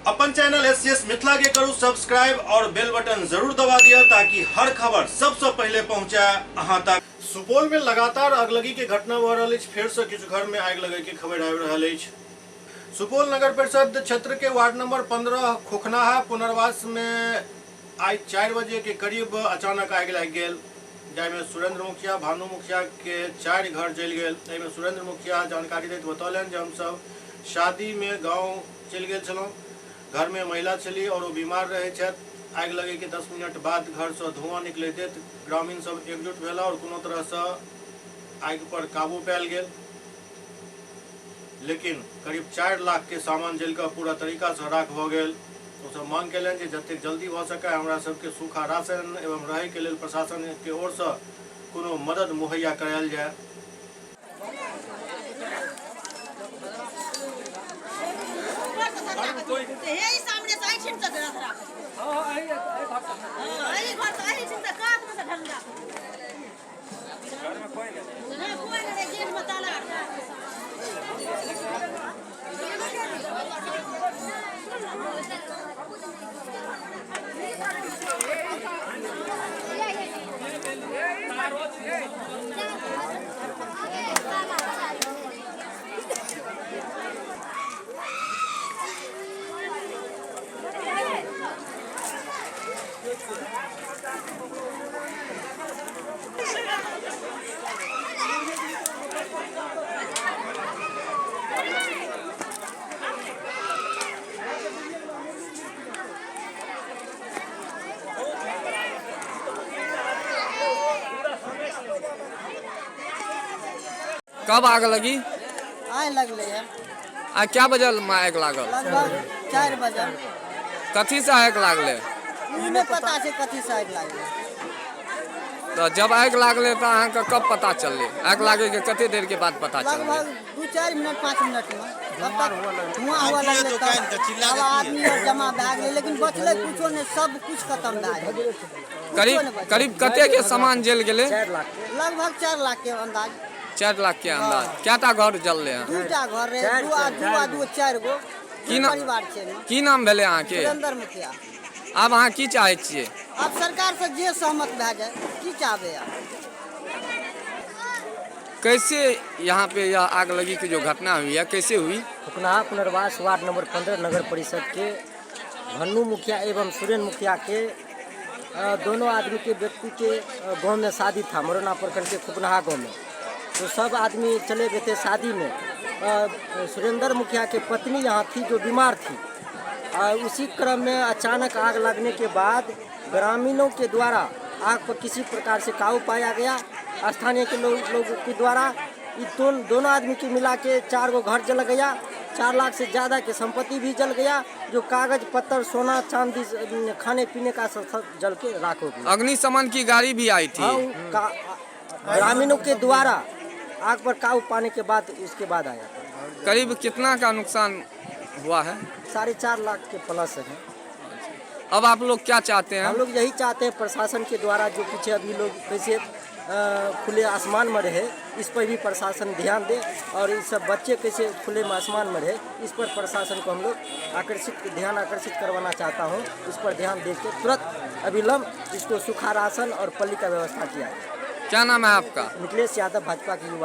अपन channel S Mithila के करू सब्सक्राइब और बेल बटन जरूर दबा दिया ताकि हर खबर सबसे पहले पहुंचे अहां तक। सुपौल में लगातार अगलगी के घटना भऽ रहल अछि। फेर से किछु घर में आगि लगे के खबर आबि रहल अछि। सुपौल नगर परिषद क्षेत्र के वार्ड नंबर 15 खोखनाहा पुनर्वास में आइ 4 बजे के करीब अचानक आगि लागि गेल, जाहिमे सुरेंद्र मुखिया, भानु मुखिया के 4 घर जलि गेल। एहिमे सुरेंद्र मुखिया जानकारी दैत बतौलनि जे हमसब शादी में गांव चलि गेल छलहुँ, घर में महिला छली और ओ बीमार रहै छथि। आगि लगे के 10 मिनट बाद घर से धुआं निकलैत ग्रामीण सब एकजुट भेला और कोनो तरह से आगि पर काबू पायल गेल, लेकिन करीब 4 लाख के सामान जलि कऽ पूरा तरीका से राख भऽ गेल। ओ सब मांग केलनि जे जतेक जल्दी भऽ सके हमरा सबके सूखा राशन एवं रहै के लेल प्रशासन के ओर से कोनो मदद मुहैया करायल जाय। हे सामने से एहिठाम से धरा। हां, एहि घर से एहिठाम से कात में से ढंगा। घर में कोई नहीं, कोई नहीं, गेट में ताला। कब आग लगी? आइ लगलै है। आ क्या बजे आगि लागल? लगभग 4 बजे। कथी से आगि लागलै? ई नहि पता छै कथी से आगि लागलै। तऽ जब आगि लागलै तऽ अहाँके कब पता चललै? आगि लागे के कते देर के बाद पता चललै? लगभग 2-4 मिनट 5 मिनट में तब तक धुआं हुआ लगलै, तब आदमी आर जमा भए गेलै, लेकिन बचलै कुछो नहि, सब कुछ खत्म भए गेलै। करीब करीब कते के सामान जल गेलै? लगभग 4 लाख के अंदाज। 4 लाख के अंदाज। कएटा घर जललै हँ? 2टा घर रहे, 2 आ 2 आ 2 4 गो की नाम परिवार छै एहिमे। की नाम भेलै अहाँके? सुरेंद्र मुखिया। आब अहाँ की चाहै छियै? आब सरकार से जे सहमत भए जाए, की चाहबै आब। कैसे यहाँ पे यह आग लगी की जो घटना हुई है, कैसे हुई? फुकनाहा पुनर्वास वार्ड नंबर 15 नगर परिषद के भन्नू मुखिया एवं सुरेन मुखिया के दोनों आदमी के व्यक्ति के गांव में शादी था, मरोना प्रखंड के खुकनाहा गांव में। तो सब आदमी चले गए थे शादी में। सुरेंद्र मुखिया के पत्नी यहाँ थी जो बीमार थी। उसी क्रम में अचानक आग लगने के बाद ग्रामीणों के द्वारा आग पर किसी प्रकार से काबू पाया गया। स्थानीय के लोग के द्वारा दोनों आदमी के मिला के 4 गो घर जल गया, 4 लाख से ज़्यादा के संपत्ति भी जल गया, जो कागज पत्तर सोना चांदी खाने पीने का सब जल के राख हो गया। अग्निशमन की गाड़ी भी आई थी। हाँ, ग्रामीणों के द्वारा आग पर काबू पाने के बाद उसके बाद आया। करीब कितना का नुकसान हुआ है? 4.5 लाख के प्लस है। अब आप लोग क्या चाहते हैं? हम लोग यही चाहते हैं प्रशासन के द्वारा जो पीछे अभी लोग कैसे खुले आसमान में रहे, इस पर भी प्रशासन ध्यान दे, और इस सब बच्चे कैसे खुले में आसमान में रहे, इस पर प्रशासन को हम लोग ध्यान आकर्षित करवाना चाहता हूँ। इस पर ध्यान दे के तुरंत अविलंब इसको सूखा राशन और पल्ली का व्यवस्था किया जाए। क्या नाम है आपका? निखिलेश यादव, भाजपा के युवा।